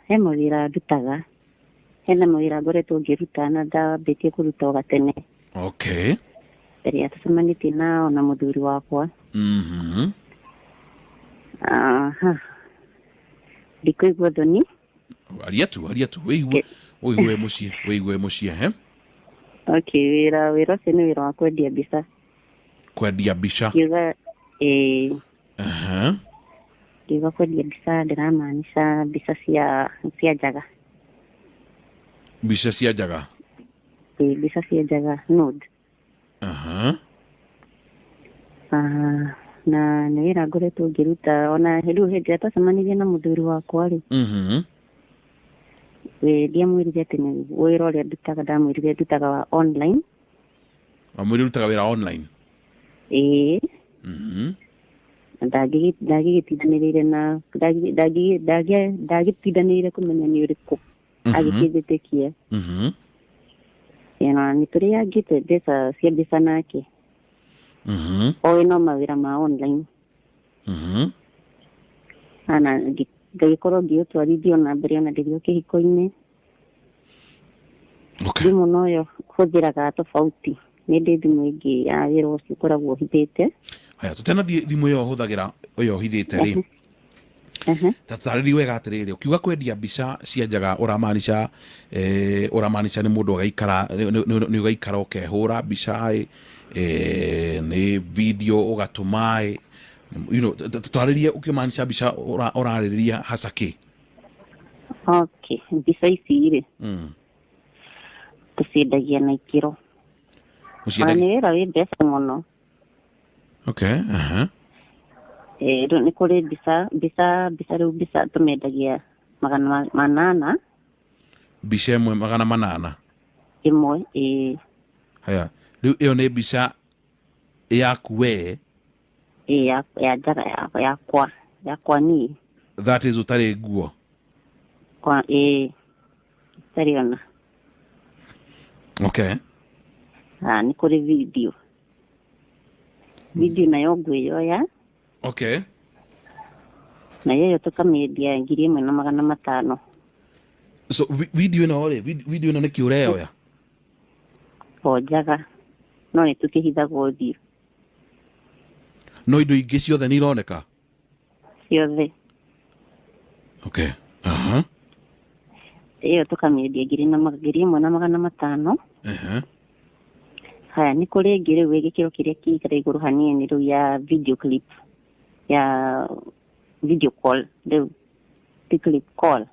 He mawĩra ndutaga, hena mawĩra ngoretwo ngĩruta na ndambĩtie kũruta o gatene. Mbere ya tũcemanĩtie na ona mũthuri wakwa. Aha. Ndikũigua thoni. Aria tu, aria tu, wĩigue wĩigue mũciĩ, wĩigue mũciĩ he. Okay, wĩra ũcio nĩ wĩra wa kwendia mbica. Kwendia mbica. Ngiuga ĩĩ. Ngiuga kwendia mbica ndĩramaanisha mbica cia njaga. Mbica cia njaga. Ĩĩ, mbica cia njaga, nude. Ah, na nĩ wĩra ngoretwo ngĩruta ona rĩu hĩndĩ ĩrĩa twacemanirie na mũthuri wakwa rĩ, ndiamwĩrire atĩ nĩ wĩra ũrĩa ndutaga, ndamwĩrire ndutaga wa online. Wamwĩrire ũrutaga wĩra online? Ĩĩ. Na ndangĩgĩtindanĩrĩire na ndagĩtindanĩrĩire kũmenya nĩ ũrĩkũ. Agĩkĩnjĩtĩkia. Na nĩ tũrĩangĩte mbeca cia mbeca nake. Oĩ no mawĩra ma online. Na ngagĩkorwo ngĩũtwarithia ona mbere ona ndĩrĩ o kĩhiko-inĩ. Thimũ noyo hũthĩraga tofauti, nĩ ndĩ thimũ ĩngĩ ya wĩra ũcio ũkoragwo ũhithĩte. Haya, tũtanathiĩ thimũ ĩyo ũhũthagĩra, ĩyo ũhithĩte rĩ, ta tũtarĩrie wega atĩrĩrĩ, ũkiuga kwendia mbica cia njaga ũramaanisha, ũramaanisha nĩ mũndũ agaikara, nĩ ũgaikara ũkehũra mbica ĩ, nĩ video ũgatũma ĩ, tũtarĩrie ũkĩmaanisha mbica ũrarĩrĩria haca kĩ? Okay, mbica ici rĩ, tũciendagia na ikĩro. Ona nĩ wĩra wĩ mbeca mũno. Okay, aha. Rĩu nĩ kũrĩ mbica rĩu mbica tũmendagia 800. Mbica ĩmwe 800? Ĩmwe, ĩĩ. Haya, rĩu ĩyo nĩ mbica yaku we? Ĩĩ, ya njaga yakwa niĩ. That is ũtarĩ nguo? Kwa, ĩĩ, itarĩ ona. Ah, nĩ kũrĩ video. Video nayo ngwĩyoya. Nayo ĩyo tũkamĩendia 1500. So video ĩno rĩ, video ĩno nĩkĩ ũreyoya? O njaga. No nĩ tũkĩhithagwo ũthiũ. No indo ingĩ ciothe nĩ ironeka? Ciothe. Okay. Aha. Ĩyo tũkamĩendia 1500. Haya, nĩ kũrĩ ĩngĩ rĩu ĩ gĩkĩro kĩrĩa kĩikara igũrũ hanini rĩu ya video clip, ya video call rĩu, ti clip call.